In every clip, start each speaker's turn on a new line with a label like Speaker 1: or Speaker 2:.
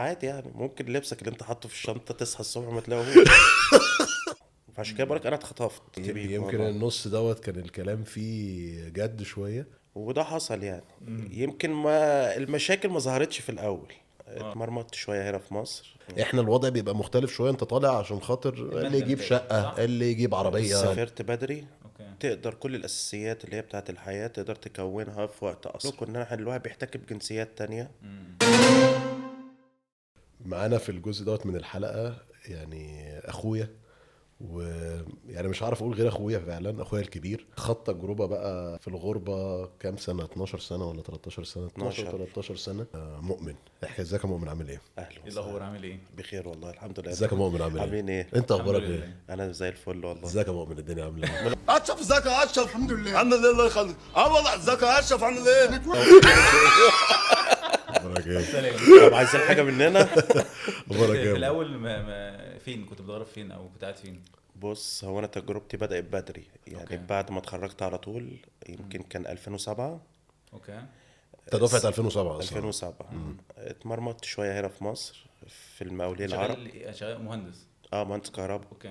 Speaker 1: عادي يعني، ممكن لبسك اللي انت حاطه في الشنطة تصحى الصبح ما تلاقيهوش. فعشان كده بقولك انا اتخطفت بيك
Speaker 2: يمكن
Speaker 1: والله.
Speaker 2: النص دوت كان الكلام فيه جد شوية،
Speaker 1: وده حصل يعني. يمكن ما المشاكل ما ظهرتش في الاول، اتمرمطت شوية هنا في مصر.
Speaker 2: احنا الوضع بيبقى مختلف شوية، انت طالع عشان خاطر اللي يجيب
Speaker 3: المادة
Speaker 2: شقه،
Speaker 3: صح؟
Speaker 2: اللي يجيب عربية.
Speaker 1: سافرت بدري.
Speaker 3: okay.
Speaker 1: تقدر كل الاساسيات اللي هي بتاعت الحياة تقدر تكونها في وقت اقصر. كنا احنا الواحد بيحتك بجنسيات تانية.
Speaker 2: معانا في الجزء دوت من الحلقة يعني اخويا، ويعني مش عارف اقول غير اخويا فعلا، اخويا الكبير، خد تجربه بقى في الغربة كام سنة، 12 سنة ولا 13 سنة؟ 12 13 سنة. مؤمن، احكي. ازيك يا مؤمن، عامل ايه؟
Speaker 1: اهلا
Speaker 3: ايه الاخبار، عامل ايه؟
Speaker 1: بخير والله الحمد لله.
Speaker 2: ازيك يا مؤمن، عامل ايه؟
Speaker 1: عاملين ايه؟
Speaker 2: انت اخبارك
Speaker 3: الحمد
Speaker 2: ايه؟
Speaker 3: لله.
Speaker 1: انا زي الفل والله.
Speaker 2: ازيك يا مؤمن، الدنيا عامله ايه؟
Speaker 4: اشرف، ازيك يا اشرف؟ الحمد لله الحمد لله، الله يخليك. اه والله، ازيك يا اشرف، عامل ايه؟
Speaker 2: اخبارك ايه؟
Speaker 3: سلام.
Speaker 1: طب عايزين حاجة مننا؟
Speaker 2: اخبارك
Speaker 3: في
Speaker 2: ايه؟
Speaker 3: الاول ما فين كنت بتدرب، فين او كنت قاعد فين؟
Speaker 1: بص، هو انا تجربتي بدات بدري يعني.
Speaker 3: okay.
Speaker 1: بعد ما اتخرجت على طول، يمكن كان 2007.
Speaker 3: okay.
Speaker 2: انت دفعه 2007 اصلا.
Speaker 1: 2007. اتمرمطت شوية هنا في مصر في المقاولين العرب.
Speaker 3: شغال مهندس؟
Speaker 1: اه، مهندس كهرباء.
Speaker 3: okay.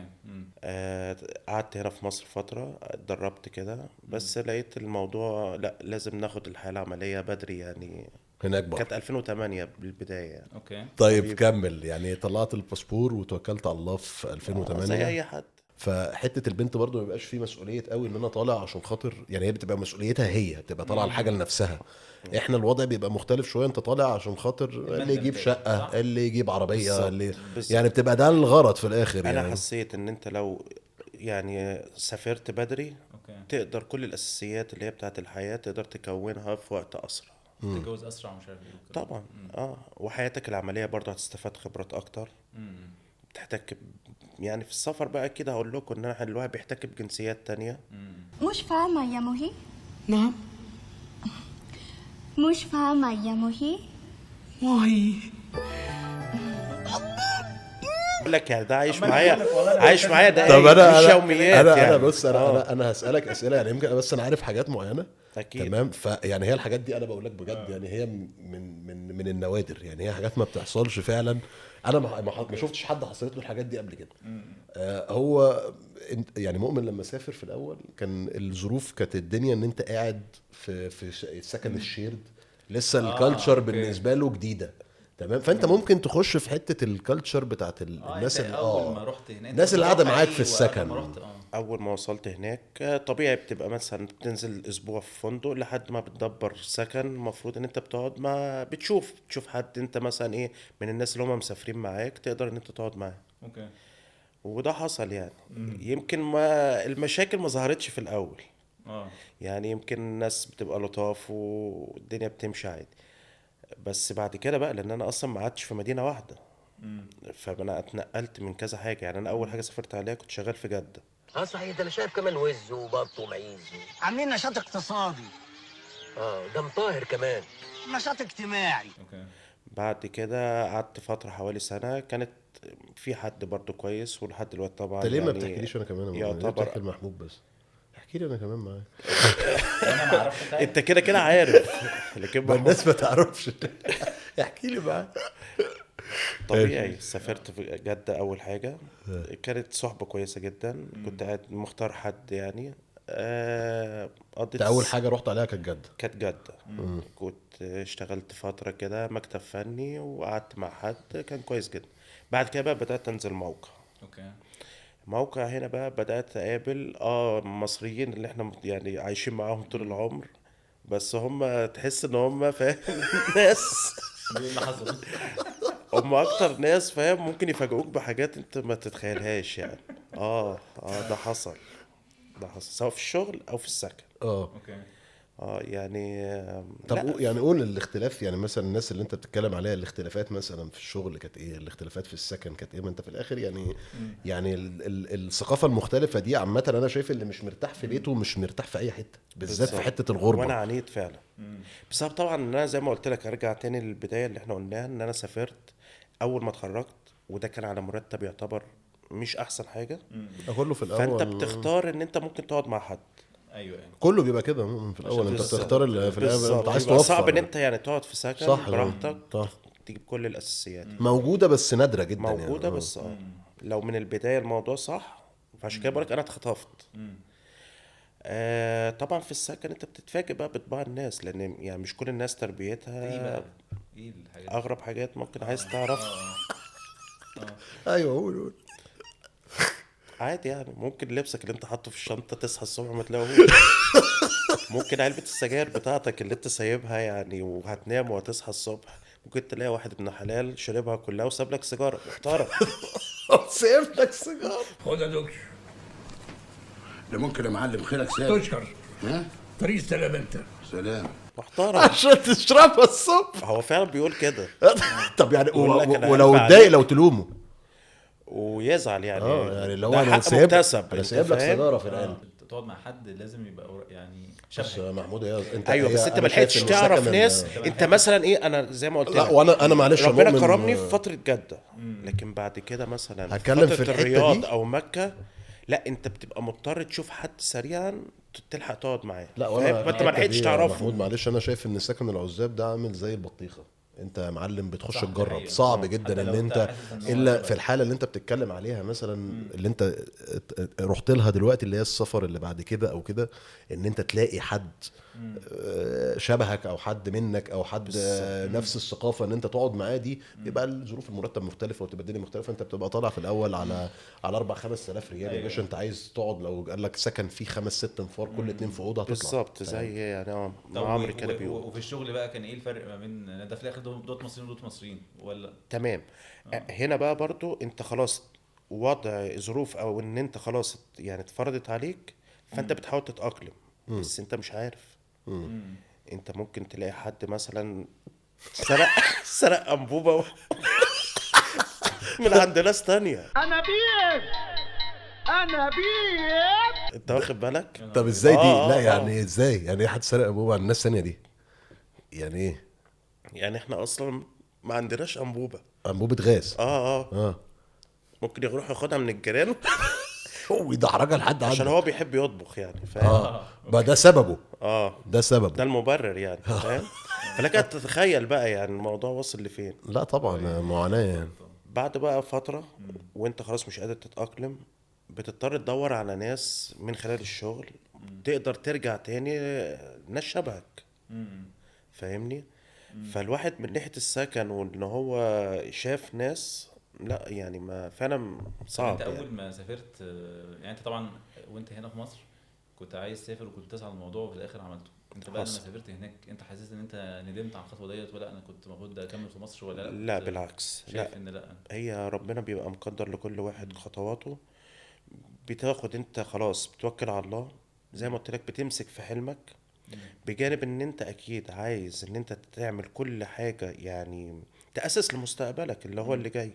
Speaker 1: قعدت هنا في مصر فترة، اتدربت كده، بس لقيت الموضوع لا، لازم ناخد الحياة العملية بدري يعني.
Speaker 2: هناك بقى
Speaker 1: كانت 2008 بالبداية يعني.
Speaker 3: okay.
Speaker 2: طيب كمل، يعني طلعت الباسبور وتوكلت على الله في 2008.
Speaker 1: زي اي حد.
Speaker 2: فحته البنت برضو ما بيبقاش فيه مسؤولية قوي ان انا طالع عشان خاطر، يعني هي بتبقى مسؤوليتها، هي بتبقى طالعه الحاجة لنفسها. احنا الوضع بيبقى مختلف شوية، انت طالع عشان خاطر اللي يجيب
Speaker 3: المادة،
Speaker 2: شقه،
Speaker 3: صح؟
Speaker 2: اللي يجيب عربية،
Speaker 1: بالظبط،
Speaker 2: اللي
Speaker 1: بالظبط.
Speaker 2: يعني بتبقى ده الغرض في الاخر.
Speaker 1: انا
Speaker 2: يعني
Speaker 1: حسيت ان انت لو يعني سافرت بدري
Speaker 3: okay.
Speaker 1: تقدر كل الاساسيات اللي هي بتاعت الحياة تقدر تكونها في وقت اسرع.
Speaker 3: تتجوز اسرع ومش عارف ايه وكده.
Speaker 1: طبعا وحياتك العملية برضه هتستفاد خبرات اكتر. بتحتك يعني في السفر بقى كده، هقول لكم ان احنا الواحد بيحتك بجنسيات تانية.
Speaker 5: مش فاهمة يا مهي.
Speaker 6: نعم.
Speaker 5: مش فاهمة يا مهي.
Speaker 6: ماهي.
Speaker 1: بقول لك يعني ده عايش
Speaker 3: عمال
Speaker 1: معايا،
Speaker 3: بقول لك والله أنا
Speaker 1: عايش معايا ده.
Speaker 2: طب انا
Speaker 1: مش
Speaker 2: انا
Speaker 1: يوميات
Speaker 2: انا,
Speaker 1: يعني.
Speaker 2: أنا بص، انا انا هسالك اسئلة يعني، يمكن بس انا عارف حاجات معينة.
Speaker 1: اكيد.
Speaker 2: تمام، فيعني هي الحاجات دي انا بقول لك بجد يعني هي من النوادر، يعني هي حاجات ما بتحصلش فعلا. انا ما شفتش حد حصلت له الحاجات دي قبل كده. هو يعني مؤمن لما سافر في الاول كان الظروف كانت الدنيا ان انت قاعد في السكن ال shared، لسه ال culture بالنسبة له جديدة. تمام، فانت ممكن تخش في حتة ال culture بتاعت الناس
Speaker 3: أنت
Speaker 2: اللي
Speaker 3: اول ما رحت هناك
Speaker 2: الناس اللي قاعدة معاك في
Speaker 3: أيوة، أول
Speaker 2: السكن.
Speaker 3: ما رحت
Speaker 1: اول ما وصلت هناك طبيعي بتبقى مثلا بتنزل اسبوع في فندق لحد ما بتدبر سكن. المفروض ان انت بتقعد ما بتشوف حد انت مثلا ايه من الناس اللي هم مسافرين معاك تقدر ان انت تقعد معاه.
Speaker 3: okay.
Speaker 1: وده حصل يعني. يمكن ما المشاكل ما ظهرتش في الاول. يعني يمكن الناس بتبقى لطاف والدنيا بتمشي عادي، بس بعد كده بقى لان انا اصلا ما قعدتش في مدينة واحدة، فانا اتنقلت من كذا حاجة. يعني انا اول حاجة سافرت عليها كنت شغال في جده.
Speaker 7: اه صحيح، ده انا شايف كمان وز وبط ومعيز
Speaker 8: عاملين نشاط اقتصادي.
Speaker 7: ده مطاهر كمان.
Speaker 8: نشاط اجتماعي.
Speaker 3: okay.
Speaker 1: بعد كده قعدت فترة حوالي سنة، كانت في حد برضو كويس ولحد دلوقتي طبعا.
Speaker 2: انت ليه ما
Speaker 1: يعني
Speaker 2: بتحكيليش انا كمان يا مؤمن؟ ليه
Speaker 1: يعتبر
Speaker 2: بتحكي لمحمود بس؟ احكي لي انا كمان معاك.
Speaker 3: انا ما اعرفش.
Speaker 1: انت كده كده عارف، لكن
Speaker 2: ما
Speaker 1: محمود
Speaker 2: الناس ما تعرفش. احكي لي معاك.
Speaker 1: طبيعي. سافرت في جدة أول حاجة، كانت صحبة كويسة جدا، كنت قاعد مختار حد يعني. قضيت
Speaker 2: انت اول حاجة رحت عليها كانت جده؟
Speaker 1: كانت جدة. كنت اشتغلت فترة كده مكتب فني وقعدت مع حد كان كويس جدا. بعد كده بقى بدأت أنزل موقع.
Speaker 3: okay.
Speaker 1: موقع هنا بقى بدأت أقابل مصريين اللي احنا يعني عايشين معاهم طول العمر، بس هم تحس ان هم فاهم ناس
Speaker 3: ايه اللي حصل؟
Speaker 1: هم اكتر ناس فاهم ممكن يفاجئوك بحاجات انت ما تتخيلهاش يعني. ده حصل، ده حصل سواء في الشغل او في السكن.
Speaker 3: okay.
Speaker 1: يعني
Speaker 2: طب
Speaker 1: لا،
Speaker 2: يعني قول الاختلاف، يعني مثلا الناس اللي انت بتتكلم عليها، الاختلافات مثلا في الشغل كانت ايه، الاختلافات في السكن كانت ايه؟ ما انت في الاخر يعني يعني ال الثقافة المختلفة دي عامة، انا شايف اللي مش مرتاح في بيته مش مرتاح في اي حتة، بالذات في
Speaker 1: بالظبط.
Speaker 2: حتة الغربة.
Speaker 1: وانا عانيت فعلا بسبب طبعا ان انا زي ما قلت لك، ارجع تاني للبداية اللي احنا قلناها، ان انا سافرت اول ما اتخرجت، وده كان على مرتب يعتبر مش احسن حاجة.
Speaker 2: كله في الاول
Speaker 1: فانت بتختار ان انت ممكن تقعد مع حد.
Speaker 3: ايوه.
Speaker 2: كله بيبقى كده في الاول، انت
Speaker 1: بالظبط.
Speaker 2: بتختار في الاول
Speaker 1: بالظبط.
Speaker 2: انت عايز
Speaker 1: بيبقى
Speaker 2: توفر.
Speaker 1: صعب ان انت يعني تقعد في سكن
Speaker 2: صح
Speaker 1: براحتك.
Speaker 2: صح.
Speaker 1: تجيب كل الاساسيات.
Speaker 2: موجودة بس نادرة جدا،
Speaker 1: موجودة
Speaker 2: يعني.
Speaker 1: بس لو من البداية الموضوع صح. فعشان كده بقولك انا اتخطفت. طبعا في السكن انت بتتفاجئ بقى بطباع الناس، لان يعني مش كل الناس تربيتها.
Speaker 3: ايه بقى؟ ايه الحاجات؟
Speaker 1: اغرب حاجات ممكن عايز تعرف.
Speaker 2: ايوه قول.
Speaker 1: عادي يعني، ممكن لبسك اللي انت حاطه في الشنطة تصحى الصبح ما تلاقيهوش. ممكن علبة السجاير بتاعتك اللي انت سايبها يعني وهتنام وهتصحى الصبح، ممكن تلاقي واحد ابن حلال شربها كلها وساب لك سيجارة محترم.
Speaker 2: سايب لك سيجارة.
Speaker 9: خد يا دكتور.
Speaker 4: ده ممكن يا معلم خيرك سابق.
Speaker 9: تشكر.
Speaker 4: ها؟
Speaker 9: طريق سلام انت.
Speaker 4: سلام.
Speaker 1: محترم
Speaker 2: عشان تشربها الصبح.
Speaker 1: هو فعلا بيقول كده.
Speaker 2: طب يعني ولو اتضايق لو تلومه
Speaker 1: ويزعل يعني.
Speaker 2: يعني لو انا سايب، انا سايب لك سيجارة في القلب.
Speaker 3: تقعد مع حد لازم يبقى يعني شبهك.
Speaker 2: بس محمود يا انت.
Speaker 1: ايوه بس انت ما لحقتش تعرف ناس. انت مثلا ايه، انا زي ما قلت لك،
Speaker 2: لا وانا معلش
Speaker 1: ربنا كرمني في فترة جده، لكن بعد كده مثلا
Speaker 2: هتكلم في
Speaker 1: الرياض او مكة، لا انت بتبقى مضطر تشوف حد سريعا تلحق تقعد معاه.
Speaker 2: لا وانا
Speaker 1: انت ما لحقتش تعرفه.
Speaker 2: محمود معلش، انا شايف ان سكن العزاب ده عامل زي البطيخه، انت يا معلم بتخش تجرب، صعب جدا ان انت الا في الحالة اللي انت بتتكلم عليها مثلا اللي انت رحت لها دلوقتي، اللي هي السفر اللي بعد كده او كده، ان انت تلاقي حد شبهك او حد منك او حد نفس الثقافة ان انت تقعد معاه، دي بيبقى الظروف المرتب مختلفة وتبقى الدنيا مختلفة. انت بتبقى طالع في الاول على 4-5 آلاف ريال يا باشا، انت عايز تقعد لو قال لك سكن فيه 5-6 انفار كل 2 في اوضة هتطلع
Speaker 1: بالظبط زي يعني عمرو كده بيقول.
Speaker 3: وفي الشغل بقى كان ايه الفرق ما بين ده في الاخر دوت مصريين ودوت مصريين ولا؟
Speaker 1: تمام. هنا بقى برضو انت خلاص وضع ظروف او ان انت خلاص يعني اتفرضت عليك، فانت بتحاول تتاقلم بس انت مش عارف. انت ممكن تلاقي حد مثلا سرق انبوبة من عند ناس تانية. انا بيب انت واخد بالك؟
Speaker 2: طب ازاي دي؟ لا يعني ازاي يعني ايه حد سرق انبوبة عند ناس تانية دي؟ يعني ايه؟
Speaker 1: يعني احنا اصلا ما عندناش انبوبة
Speaker 2: غاز.
Speaker 1: ممكن يروح ياخدها من الجيران
Speaker 2: ويدحرجها لحد
Speaker 1: عشان هو بيحب يطبخ يعني، فاهم؟
Speaker 2: بقى ده سببه. ده سببه،
Speaker 1: ده المبرر يعني، فاهم؟ فلك تتخيل بقى يعني الموضوع وصل لفين.
Speaker 2: لا طبعا معاناة يعني.
Speaker 1: بعد بقى فترة وانت خلاص مش قادر تتاقلم، بتضطر تدور على ناس من خلال الشغل تقدر ترجع تاني ناس شبهك، فاهمني؟ فالواحد من ناحية السكن وان هو شاف ناس، لا يعني ما فعلا صعب.
Speaker 3: انت اول
Speaker 1: يعني
Speaker 3: ما سافرت يعني انت طبعا وانت هنا في مصر كنت عايز تسافر وكنت تسعى للموضوع وفي الاخر عملته. انت بقى لما سافرت هناك انت حاسس ان انت ندمت على الخطوة ديت، ولا انا كنت المفروض اكمل في مصر ولا لا؟
Speaker 1: لا بالعكس،
Speaker 3: شايف ان لا،
Speaker 1: هي ربنا بيبقى مقدر لكل واحد خطواته. بتاخد انت خلاص بتوكل على الله زي ما قلت لك، بتمسك في حلمك، بجانب ان انت اكيد عايز ان انت تعمل كل حاجة يعني تأسس لمستقبلك اللي هو اللي جاي.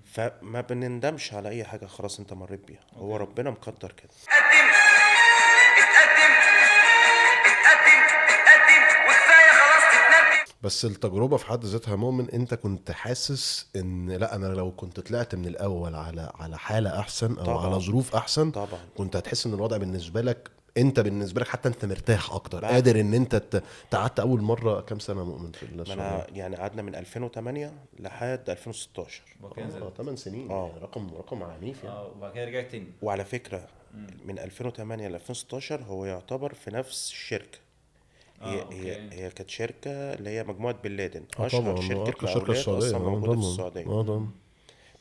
Speaker 1: فما بنندمش على اي حاجة خلاص انت مريت بيها، هو ربنا مقدر كده.
Speaker 7: اتقدم اتقدم اتقدم اتقدم وكفاية خلاص تتندم.
Speaker 2: بس التجربة في حد ذاتها مؤمن، انت كنت حاسس ان لا انا لو كنت طلعت من الاول على حاله احسن او طبعًا، على ظروف احسن طبعًا، كنت هتحس ان الوضع بالنسبة لك انت بالنسبة لك حتى انت مرتاح اكتر، قادر ان انت قعدت اول مرة كام سنة مؤمن في
Speaker 1: السعودية؟ يعني قعدنا من 2008 لحد 2016،
Speaker 2: 8 سنين. يعني رقم عنيف يعني.
Speaker 3: وبعد كده رجعت تاني.
Speaker 1: وعلى فكرة من 2008 ل 2016 هو يعتبر في نفس الشركة. هي كانت شركة اللي هي مجموعة بن لادن، اشهر شركة مقاولات اصلا موجودة في السعودية.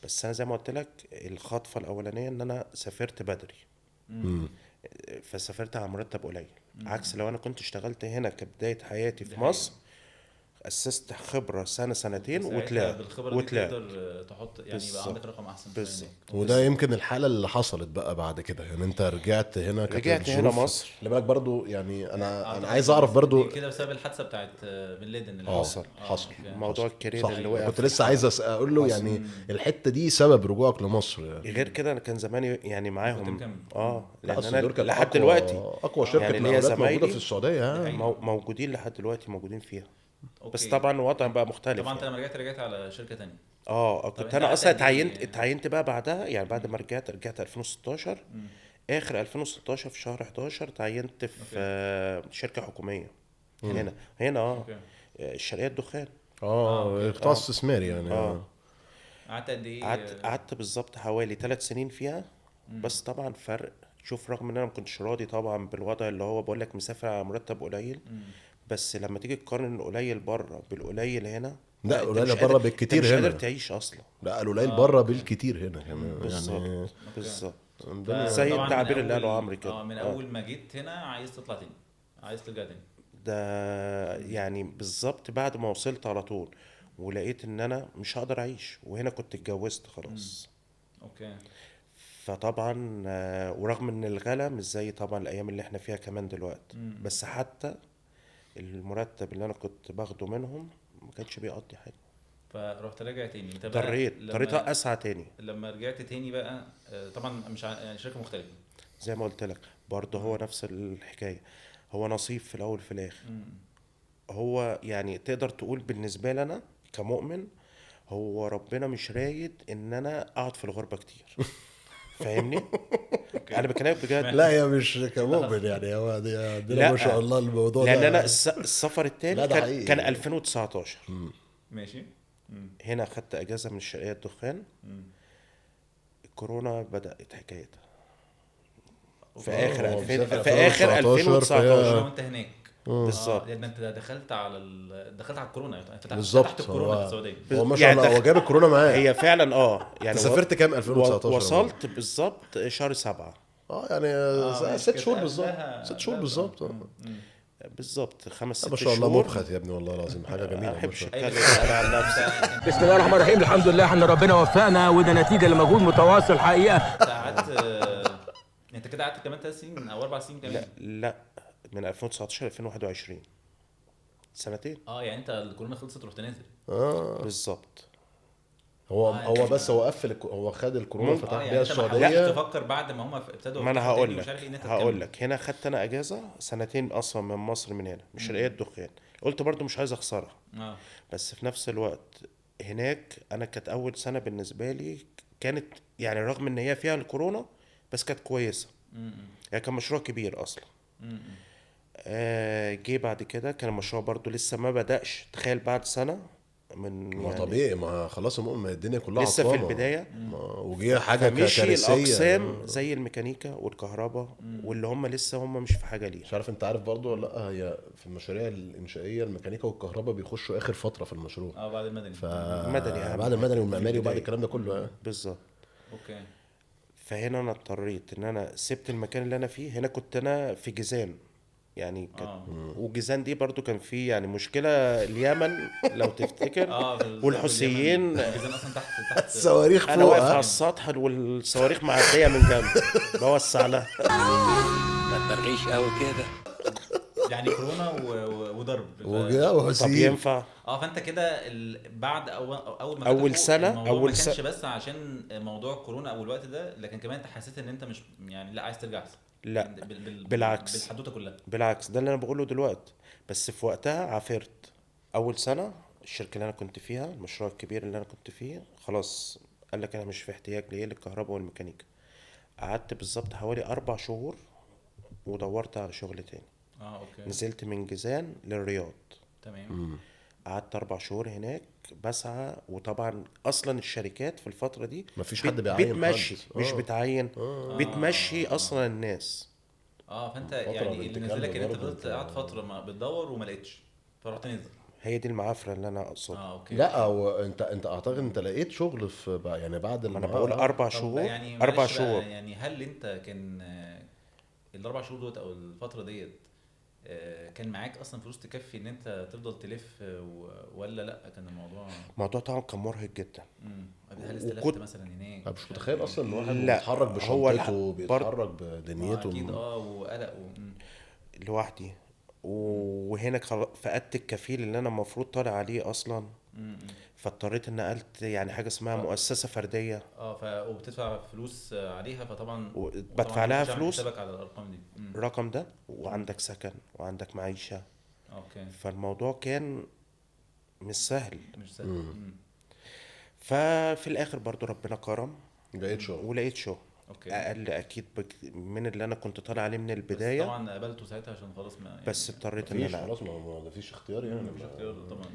Speaker 1: بس انا زي ما قلت لك الخطفة الاولانية ان انا سافرت بدري، فسافرت على مرتب قليل، عكس لو انا كنت اشتغلت هنا كبداية حياتي في مصر، اسست خبره سنة سنتين وطلعت
Speaker 3: وطلعت تحط يعني يبقى عندك رقم احسن.
Speaker 1: بالظبط.
Speaker 2: وده يمكن الحالة اللي حصلت بقى بعد كده، يعني انت رجعت هنا،
Speaker 1: رجعت هنا مصر.
Speaker 2: خلي بالك برضو يعني انا عايز اعرف برضو
Speaker 3: كده بسبب الحادثة بتاعت بن لادن اللي
Speaker 2: حصل
Speaker 1: موضوع ال crane اللي وقع.
Speaker 2: كنت لسه عايز اقول له يعني الحتة دي سبب رجوعك لمصر يعني.
Speaker 1: غير كده انا كان زماني يعني معاهم لان انا
Speaker 2: لحد
Speaker 1: دلوقتي
Speaker 2: اقوى شركة مقاولات موجودة في السعودية،
Speaker 1: موجودين لحد دلوقتي موجودين فيها. بس طبعا الوضع بقى مختلف.
Speaker 3: طبعا انت لما رجعت على شركة تانية.
Speaker 1: كنت انا اصلا اتعينت بقى بعدها، يعني بعد ما رجعت 2016، اخر 2016 في شهر 11 تعينت في شركة حكومية هنا الشرقية الدخان.
Speaker 2: قطاع استثماري يعني.
Speaker 3: قعدت قد ايه؟
Speaker 1: قعدت بالظبط حوالي 3 سنين فيها. بس طبعا فرق، شوف رغم ان انا ما كنتش راضي طبعا بالوضع اللي هو بقول لك مسافر على مرتب قليل، بس لما تيجي تقارن القليل بره بالقليل هنا،
Speaker 2: لا قليل بره بالكتير هنا،
Speaker 1: مش قادر تعيش اصلا.
Speaker 2: لا القليل بره بالكتير هنا كمان.
Speaker 1: بالظبط بالظبط زي التعبير اللي قاله عمرو كده.
Speaker 3: من اول ما جيت هنا عايز تطلع تاني، عايز ترجع تاني.
Speaker 1: ده يعني بالظبط بعد ما وصلت على طول ولقيت ان انا مش هقدر اعيش، وهنا كنت اتجوزت خلاص.
Speaker 3: okay.
Speaker 1: فطبعا ورغم ان الغلا مش زي طبعا الايام اللي احنا فيها كمان دلوقتي، بس حتى المرتب اللي انا كنت باخده منهم ما كانش بيقضي حاجة.
Speaker 3: فرحت راجع تاني.
Speaker 1: اضطريت اسعى تاني.
Speaker 3: لما رجعت تاني بقى طبعا مش يعني شركة مختلفة
Speaker 1: زي ما قلت لك برضه، هو نفس الحكاية، هو نصيب في الاول في الاخر. هو يعني تقدر تقول بالنسبة لنا كمؤمن، هو ربنا مش رايد ان انا اقعد في الغربة كتير. فاهمني؟ انا بكلمك بجد.
Speaker 2: لا يا مش كمؤمن يعني، هو عندنا ما شاء الله الموضوع
Speaker 1: ده، لان انا السفر التاني كان 2019.
Speaker 3: ماشي.
Speaker 1: هنا خدت اجازه من الشرقية الدخان. الكورونا بدات حكايتها في اخر في اخر 2019
Speaker 3: وانت هناك
Speaker 1: بالظبط.
Speaker 3: لان انت دخلت على دخلت على الكورونا، فتحت الكورونا في السعودية.
Speaker 2: هو ما شاء الله هو جاب الكورونا معاه.
Speaker 1: هي فعلا يعني
Speaker 2: سافرت كام 2019؟
Speaker 1: وصلت بالظبط شهر 7.
Speaker 2: يعني 6 شهور بالظبط. 6 شهور بالظبط.
Speaker 1: بالظبط 5 6 شهور.
Speaker 2: ما شاء الله مبخت يا ابني والله العظيم، حاجة جميلة.
Speaker 1: ما بحبش اتكلم عن نفسي.
Speaker 9: بسم الله الرحمن الرحيم، الحمد لله ان ربنا وفقنا، وده نتيجة لمجهود متواصل حقيقة.
Speaker 3: قعدت انت كده قعدت كمان 3 سنين او 4 سنين كمان؟
Speaker 1: لا من 2019 2021 سنتين.
Speaker 3: يعني انت الكورونا خلصت رحت نازل.
Speaker 1: بالظبط.
Speaker 2: هو بس هو قفل، هو خد الكورونا فتح بيها
Speaker 3: يعني
Speaker 2: السعودية.
Speaker 3: تفكر بعد ما هم ابتدوا.
Speaker 1: ما انا هقول لك هنا خدت انا اجازه سنتين اصلا من مصر، من هنا مش شرقية الدخان، قلت برضو مش عايز اخسرها. بس في نفس الوقت هناك انا كانت اول سنة بالنسبة لي كانت يعني رغم ان هي فيها الكورونا بس كانت كويسة. يعني كان مشروع كبير اصلا. جه بعد كده كان المشروع برضو لسه ما بدأش. تخيل بعد سنة من
Speaker 2: ما يعني طبيعي، ما خلاص المؤمن الدنيا كلها
Speaker 1: لسه في البداية،
Speaker 2: وجه حاجة كارثية.
Speaker 1: الأقسام زي الميكانيكا والكهرباء واللي هم لسه هم مش في حاجة ليها.
Speaker 2: مش عارف انت عارف برضو ولا لا، هي في المشاريع الإنشائية الميكانيكا والكهرباء بيخشوا آخر فترة في المشروع.
Speaker 3: بعد المدني.
Speaker 1: المدني
Speaker 2: بعد المدني والمعماري وبعد الكلام ده كله.
Speaker 1: بالظبط.
Speaker 3: okay.
Speaker 1: فهنا انا اضطريت ان انا سبت المكان اللي انا فيه. هنا كنت انا في جيزان يعني وجيزان دي برضو كان في يعني مشكلة اليمن لو تفتكر. والحوثيين.
Speaker 3: جيزان اصلا تحت
Speaker 2: الصواريخ فوق.
Speaker 1: انا واقف على السطح والصواريخ معدية من جنبي بوسع لها.
Speaker 9: ما تبرغيش قوي كده
Speaker 3: يعني كورونا وضرب
Speaker 2: وحوثيين.
Speaker 1: طب ينفع؟
Speaker 3: فانت كده بعد اول ما
Speaker 1: اول سنة
Speaker 3: اول سنة ما كانش بس عشان موضوع كورونا او الوقت ده، لكن كمان انت حسيت ان انت مش يعني لا عايز ترجع احسن.
Speaker 1: لا بالعكس،
Speaker 3: بالحدوته كلها
Speaker 1: بالعكس، ده اللي انا بقوله دلوقتي. بس في وقتها عافرت. اول سنة الشركة اللي انا كنت فيها، المشروع الكبير اللي انا كنت فيه، خلاص قال لك انا مش في احتياج ليه للكهرباء والميكانيكا. قعدت بالظبط حوالي 4 شهور ودورت على شغل تاني.
Speaker 3: okay.
Speaker 1: نزلت من جيزان للرياض.
Speaker 3: تمام.
Speaker 1: قعدت 4 شهور هناك بسعى. وطبعا اصلا الشركات في الفترة دي
Speaker 2: مفيش حد بيعين،
Speaker 1: بتمشي مش بتعين، بتمشي اصلا الناس.
Speaker 3: فانت يعني اللي نزلك ان انت فضلت قاعد فترة ما بتدور وما لقيتش، فرحت نزل.
Speaker 1: هي دي المعافره اللي انا اقصدها.
Speaker 3: okay.
Speaker 2: لا هو انت اعتقد انت لقيت شغل في يعني بعد
Speaker 1: انا بقول 4 شهور. يعني 4 شهور
Speaker 3: يعني هل انت كان ال4 شهور دوت او الفترة ديت كان معاك اصلا فلوس تكفي ان انت تفضل تلف ولا لا؟ كان الموضوع
Speaker 1: طبعا كان مرهق جدا.
Speaker 3: هل استلفت مثلا هناك؟
Speaker 2: انا مش متخيل اصلا ان واحد بيتحرك بشنطته بيتحرك بدنيته
Speaker 3: اكيد وقلق
Speaker 1: لوحدي. وهنا فقدت الكفيل اللي انا المفروض طالع عليه اصلا. فاضطريت ان نقلت يعني حاجة اسمها مؤسسة فردية.
Speaker 3: وبتدفع فلوس عليها، فطبعا
Speaker 1: بدفع لها فلوس
Speaker 3: على الارقام دي،
Speaker 1: الرقم ده، وعندك سكن وعندك معيشة.
Speaker 3: okay.
Speaker 1: فالموضوع كان مش سهل،
Speaker 3: مش سهل.
Speaker 1: ففي الاخر برضو ربنا كرم،
Speaker 2: لقيت شغل.
Speaker 1: ولقيت شغل.
Speaker 3: okay.
Speaker 1: اقل اكيد من اللي انا كنت طالع عليه من البداية.
Speaker 3: بس طبعا قبلته ساعتها عشان خلاص ما يعني
Speaker 1: بس اضطريت ان انا
Speaker 2: خلاص ما فيش اختيار يعني،
Speaker 3: مفيش اختيار طبعا.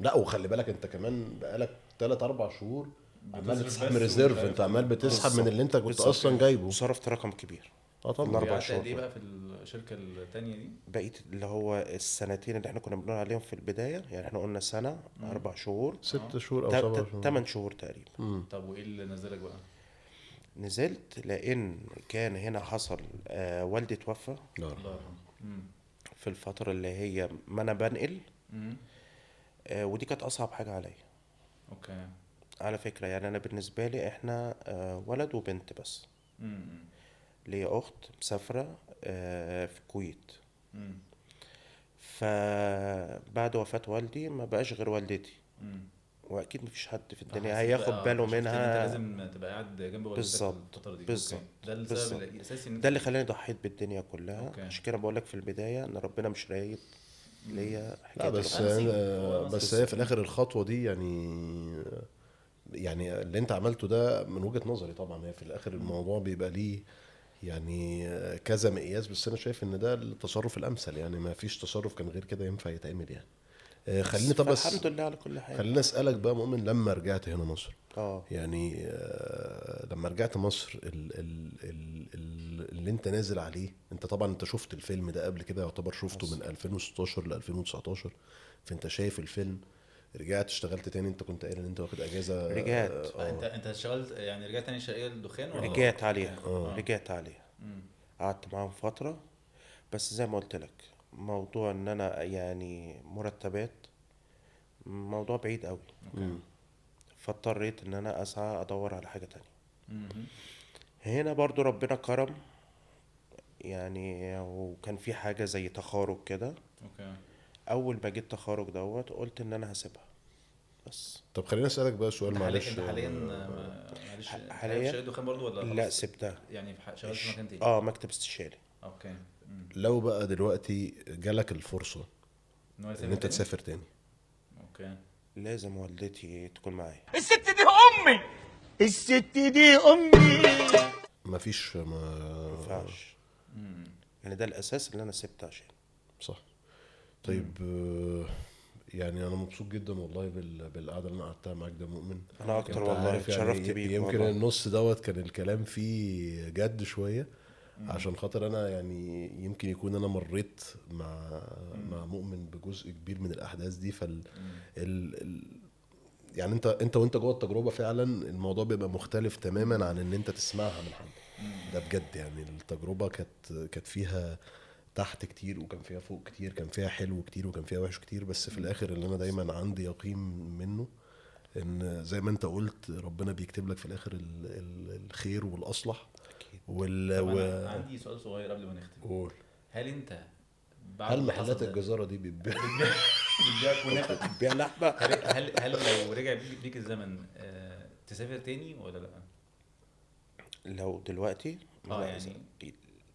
Speaker 2: لا وخلي بالك انت كمان بقالك 3-4 شهور عمال بتسحب من reserve، انت عمال بتسحب من اللي انت كنت اصلا جايبه،
Speaker 1: وصرفت رقم كبير.
Speaker 2: طبعا.
Speaker 1: 4 شهور.
Speaker 3: ايه بقى في الشركة الثانية دي؟
Speaker 1: بقيت اللي هو السنتين اللي احنا كنا بنقول عليهم في البداية، يعني احنا قلنا سنة 4 شهور
Speaker 2: 6 شهور او 7 شهور
Speaker 1: 8 شهور تقريبا.
Speaker 3: طب وايه اللي نزلك بقى؟
Speaker 1: نزلت لان كان هنا حصل والدي توفى
Speaker 2: الله يرحمه
Speaker 1: في الفترة اللي هي ما انا بنقل، ودي كانت اصعب حاجة عليا.
Speaker 3: okay.
Speaker 1: على فكرة يعني انا بالنسبة لي احنا ولد وبنت بس. ليا اخت مسافرة في الكويت. فبعد وفاه والدي ما بقاش غير والدتي، واكيد مفيش حد في الدنيا هياخد باله منها.
Speaker 3: انت لازم تبقى قاعد جنب والدتك الفترة دي.
Speaker 1: بالظبط.
Speaker 3: ده السبب الاساسي،
Speaker 1: ده اللي خلاني ضحيت بالدنيا كلها. عشان كده بقول لك في البداية ان ربنا مش رايد ليا
Speaker 2: حكاية. لا بس بس هي في الاخر الخطوة دي يعني اللي انت عملته ده من وجهه نظري طبعا، هي في الاخر الموضوع بيبقى ليه يعني كذا مقياس، بس انا شايف ان ده التصرف الامثل، يعني ما فيش تصرف كان غير كده ينفع يتعمل يعني. خليني طب بس
Speaker 1: الحمد لله على كل حاجة.
Speaker 2: خليني اسالك بقى مؤمن، لما رجعت هنا مصر يعني لما رجعت مصر ال ال ال اللي انت نازل عليه، انت طبعا انت شفت الفيلم ده قبل كده، يعتبر شفته من 2016 ل 2019، فانت شايف الفيلم. رجعت اشتغلت تاني، انت كنت قايل ان انت واخد اجازه.
Speaker 1: رجعت.
Speaker 3: انت اشتغلت يعني رجعت تاني شرقية للدخان ولا؟
Speaker 1: رجعت عليها. رجعت عليها، قعدت معاهم فترة، بس زي ما قلت لك موضوع ان انا يعني مرتبات موضوع بعيد قوي، فاضطريت ان انا اسعى ادور على حاجة تانية. هنا برضو ربنا كرم يعني، وكان في حاجة زي تخارج كده. اول ما جيت تخارج دوت قلت ان انا هسيبها بس.
Speaker 2: طب خليني اسالك بقى سؤال معلش.
Speaker 3: انت حاليا معلش حاليا شغال دخان برضو ولا؟
Speaker 1: لا سبتها
Speaker 3: يعني، شغال في مكان تاني.
Speaker 1: مكتب استشاري.
Speaker 3: okay.
Speaker 2: لو بقى دلوقتي جالك الفرصة ان انت تسافر تاني،
Speaker 3: okay،
Speaker 1: لازم والدتي تكون معايا.
Speaker 7: الست دي امي، الست دي امي.
Speaker 2: مفيش، ما
Speaker 1: ينفعش يعني، ده الاساس اللي انا سبته عشان.
Speaker 2: صح. طيب يعني انا مبسوط جدا والله بالقعده اللي انا قعدتها معاك ده مؤمن.
Speaker 1: انا اكتر والله، اتشرفت يعني بيك.
Speaker 2: يمكن النص دوت كان الكلام فيه جد شوية، عشان خاطر انا يعني يمكن يكون انا مريت مع مؤمن بجزء كبير من الاحداث دي، فال ال يعني انت وانت جوه التجربة فعلا الموضوع بيبقى مختلف تماما عن ان انت تسمعها من حد. ده بجد يعني التجربة كانت فيها تحت كتير وكان فيها فوق كتير، كان فيها حلو كتير وكان فيها وحش كتير، بس في الاخر اللي انا دايما عندي يقين منه ان زي ما انت قلت ربنا بيكتب لك في الاخر الخير والاصلح.
Speaker 3: أنا عندي سؤال صغير قبل ما نختم.
Speaker 2: قول.
Speaker 3: هل انت بعد
Speaker 2: هل محلات الجزاره دي بتبيع
Speaker 3: كنافه،
Speaker 1: بتبيع لحمه؟
Speaker 3: هل لو رجع بيك الزمن تسافر تاني ولا لا؟
Speaker 1: لو دلوقتي
Speaker 3: يعني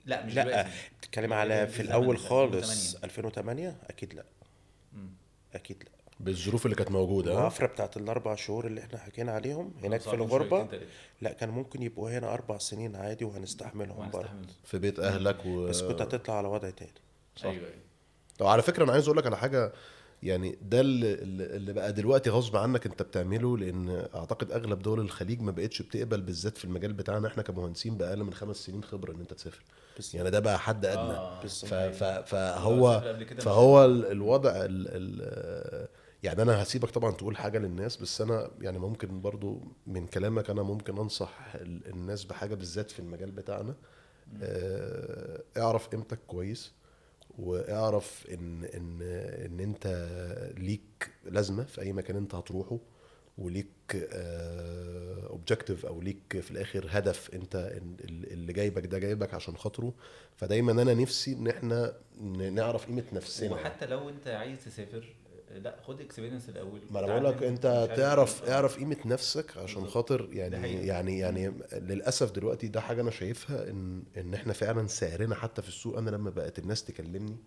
Speaker 3: لا مش
Speaker 1: لا
Speaker 3: دلوقتي،
Speaker 1: بتتكلم على في الاول خالص 2008 اكيد لا. اكيد لا،
Speaker 2: بالظروف اللي كانت موجودة.
Speaker 1: الوفرة بتاعت ال4 شهور اللي احنا حكينا عليهم هناك في الغربة، لا كان ممكن يبقوا هنا 4 سنين عادي وهنستحملهم برضه
Speaker 2: في بيت اهلك
Speaker 1: بس كنت هتطلع على وضع تاني.
Speaker 2: صح. ايوه. طب على فكرة انا عايز اقول لك على حاجة، يعني ده اللي بقى دلوقتي غصب عنك انت بتعمله، لان اعتقد اغلب دول الخليج ما بقتش بتقبل بالذات في المجال بتاعنا احنا كمهندسين باقل من 5 سنين خبره ان انت تسافر. يعني ده بقى حد ادنى. فهو الوضع يعني انا هسيبك طبعا تقول حاجة للناس، بس انا يعني ممكن برضو من كلامك انا ممكن انصح الناس بحاجة بالذات في المجال بتاعنا. اعرف قيمتك كويس، واعرف ان ان ان انت ليك لازمه في اي مكان انت هتروحه، وليك objective او ليك في الاخر هدف انت اللي جايبك ده جايبك عشان خاطره. فدايما انا نفسي ان احنا نعرف قيمة نفسنا،
Speaker 3: وحتى لو انت عايز تسافر لا خد experience الاول.
Speaker 2: ما انا بقول لك انت تعرف اعرف قيمة نفسك عشان خاطر يعني يعني يعني للاسف دلوقتي ده حاجة انا شايفها ان احنا فعلا سعرنا حتى في السوق. انا لما بقت الناس تكلمني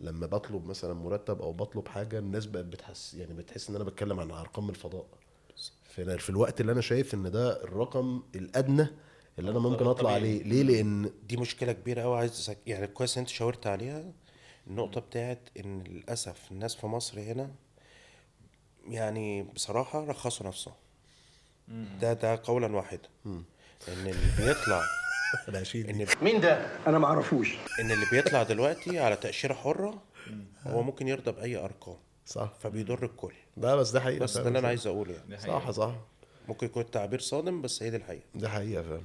Speaker 2: لما بطلب مثلا مرتب او بطلب حاجة، الناس بقت بتحس يعني بتحس ان انا بتكلم عن ارقام الفضاء في الوقت اللي انا شايف ان ده الرقم الادنى اللي انا ممكن اطلع
Speaker 3: طبيعي.
Speaker 2: عليه. ليه؟ لان
Speaker 1: دي مشكلة كبيرة قوي، عايز يعني كويس ان انت شاورت عليها النقطة بتاعت ان للاسف الناس في مصر هنا يعني بصراحة رخصوا نفسهم. ده قولا واحدا، ان اللي بيطلع
Speaker 2: انا هشيل دي.
Speaker 1: ان
Speaker 7: مين ده؟ انا ما اعرفوش.
Speaker 1: ان اللي بيطلع دلوقتي على تاشيرة حره هو ممكن يرضى باي ارقام،
Speaker 2: صح،
Speaker 1: فبيضر الكل.
Speaker 2: ده بس ده حقيقة
Speaker 1: بس ده
Speaker 2: فعلا.
Speaker 1: اللي انا عايز اقوله يعني.
Speaker 3: دي حقيقة.
Speaker 2: صح صح،
Speaker 1: ممكن يكون التعبير صادم بس هي دي الحقيقة.
Speaker 2: ده حقيقة فعلا.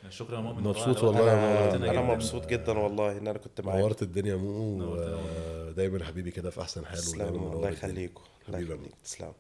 Speaker 3: شكرا يا مؤمن.
Speaker 2: مبسوط
Speaker 3: والله
Speaker 2: والله يا مؤمن.
Speaker 3: نورتنا
Speaker 1: انا
Speaker 3: جداً.
Speaker 1: مبسوط جدا والله ان انا كنت معاك.
Speaker 2: نورت الدنيا يا مو، ودايما حبيبي كده في احسن حال، ودايما
Speaker 1: تسلم،
Speaker 2: منور
Speaker 1: الله
Speaker 2: الدنيا.
Speaker 1: يخليكم. الله
Speaker 2: حبيبي يا
Speaker 1: يخليك،
Speaker 2: مو.
Speaker 1: تسلم.